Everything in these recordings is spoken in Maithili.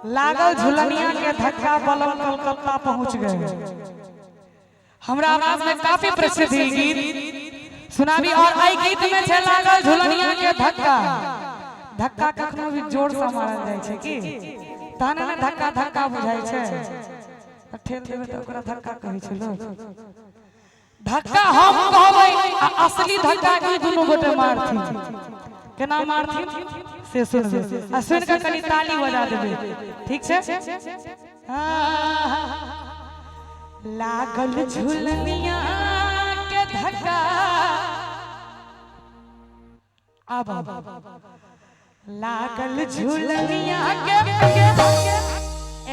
लागल झुलनिया के धक्का बलम कलकत्ता पहुंच गए। हमरा आवाज में काफी प्रसिद्ध ई गीत सुनाबी और आई गीत में छै लागल झुलनिया के धक्का। धक्का कखनो भी जोर से मारल जाइ छै की तहन ने धक्का धक्का बुझाइ छै। तऽ ठेल देबै तऽ ओकरा धक्का कहै छै लोग। धक्का हम कहबै आ असली धक्का ई दुनू गोटे मारथिन। केना मारथिन से सुनबै आ सुनि कऽ कनि ताली बजा देबै, ठीक छै? लागल झुलनिया के धक्का आब लागल झुलनिया के।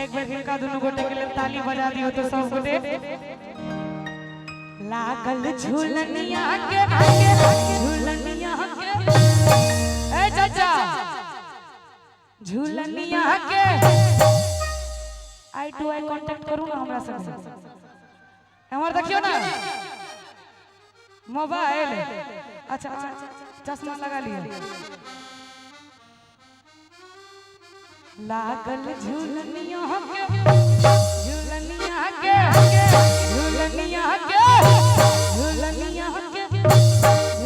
एक बेर हिनका दुनू गोटे के लेल ताली बजा दियौ तो सब गोटे। लागल झुलनिया के झुलनिया के ए चाचा झुलनिया के आई टू आई कांटेक्ट करू ना हमरा संगे। हमर देखियो ना मोबाइल। अच्छा चश्मा लगा लियो। लागल झुलनिया के झुलनिया के झुलनिया के झुलनिया के झुलनिया के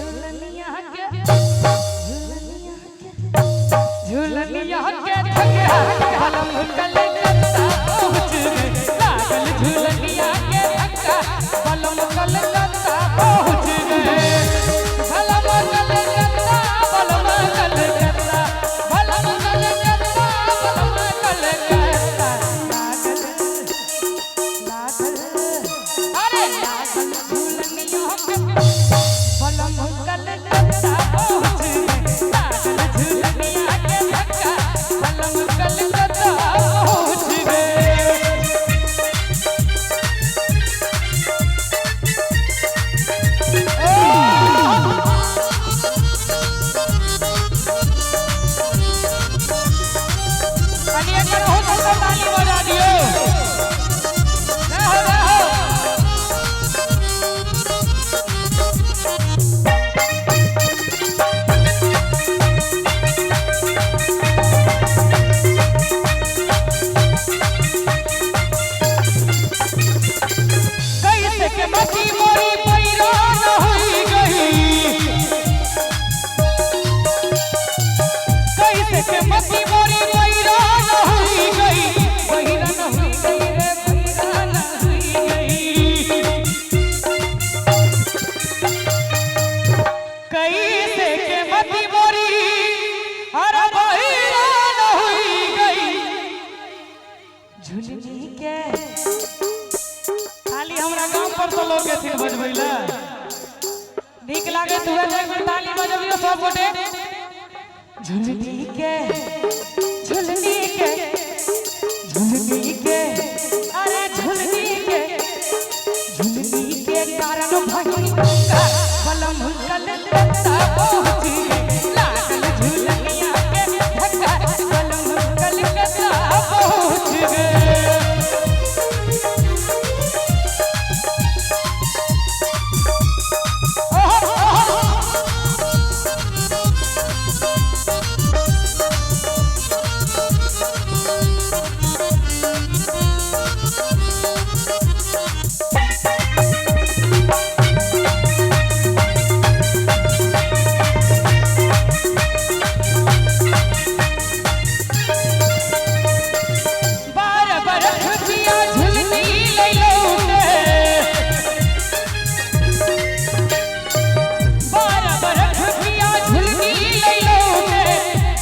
झुलनिया के झुलनिया के धक्का बलम कलकत्ता पहुँच गए। लागल झुलनिया के धक्का बलम कलकत्ता पहुँच गए। बलम कलकत्ता बलम कलकत्ता बलम कलकत्ता बलम कलकत्ता। लागल लागल अरे लागल झुलनिया के बलम कलकत्ता पहुँच गए। लागल झुलनिया के धक्का बलम कलकत्ता पहुँच गए। कनि एक बेर बहुत सुंदर ताली बजा दियौ। जय हो जय हो। कैसे के मती मोरी पैरा न होई गई। कैसे के मती मोरी पैरा न होई गई। पैरा न होई गई रे पैरा न होई गई। कैसे के मती मोरी अरे पैरा न होई गई। झुलनी के खाली हमरा गांव पर तो लोग एथिन बजबै ला। नीक लागे तो एक बेर ताली बजबियो सब गोटे। झुलनी के झुलनी के झुलनी के अरे झुलनी के झुलनी के कारण भइल बलम कलकत्ता पहुँच गए। लागल झुलनिया के धक्का बलम कलकत्ता पहुँच गए। ओहो ओहो बारह बरख पिया झुलनी लैलौटे। बारह बरख पिया झुलनी लैलौटे।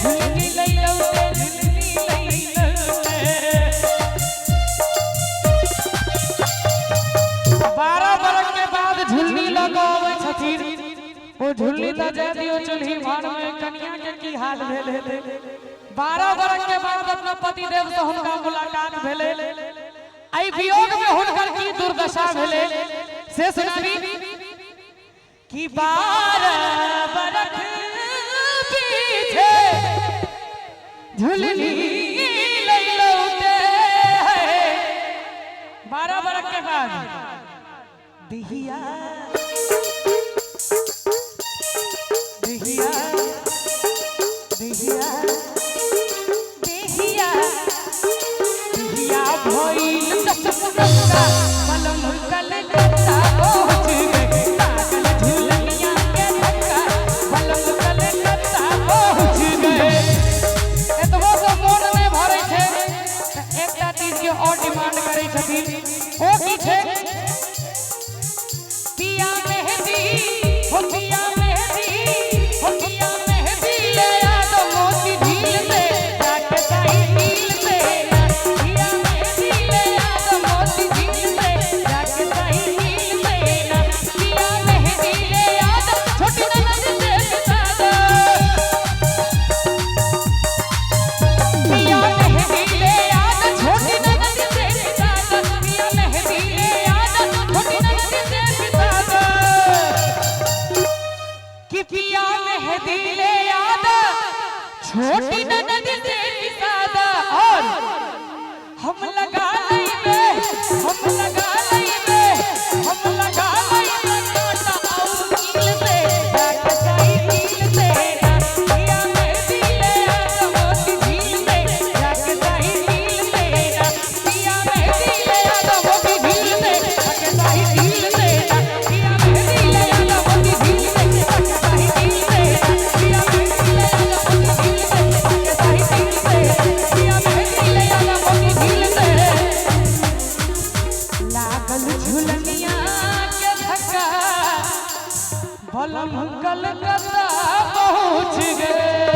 झुलनी लैलौटे झुलनी लैलौटे। 12 बरख के बाद झुलनी लऽ कऽ अबै छथिन। ओ झुलनी तऽ जाय दियौ चूल्ही भार में कनिया के की हाल भेल हेतै। 12 बरख के बाद अपना पतिदेव से हुनका मुलाकात भेलै। एहि वियोग में हुनकर की दुर्दशा भेलै से सुनाबी कि 12 बरख पीछे झुलनी लैलौटे। 12 बरख के बाद दिहिया दिहिया दिहिया दिहिया छथिन। ओ की छै? पिया मेहदी हो, पिया मेहदी हो, पिया मेहदी ले आ दो मोती झील से, जाके साही झील से। पिया मेहदी ले आ दो मोती झील से, जाके साही झील से। पिया मेहदी ले आ दो छोटी ननद से पिसा दो। पिया मेहदी ले आ दो छोटी ननद से पिसा दो। पिया मेहदी ले आ दो छोटी ननद से पिसा दो। कि पिया मेहदी ले आ दो छोटी ननद से पिसा दो। और हम लगा लईबे, हम लगा लईबे, हम लगा लईबे कांटा और कील से, जाके साही झील से। पिया मेहदी ले आ दो मोती झील से, जाके साही झील से। पिया मेहदी ले आ दो मोती झील से, जाके साही झील से। पिया मेहदी ले आ दो मोती झील से, जाके साही झील से। पिया मेहदी ले आ दो मोती झील से, जाके साही झील से। पिया मेहदी ले आ दो मोती झील से। लागल झुलनिया के धक्का बलम कलकत्ता पहुँच गए।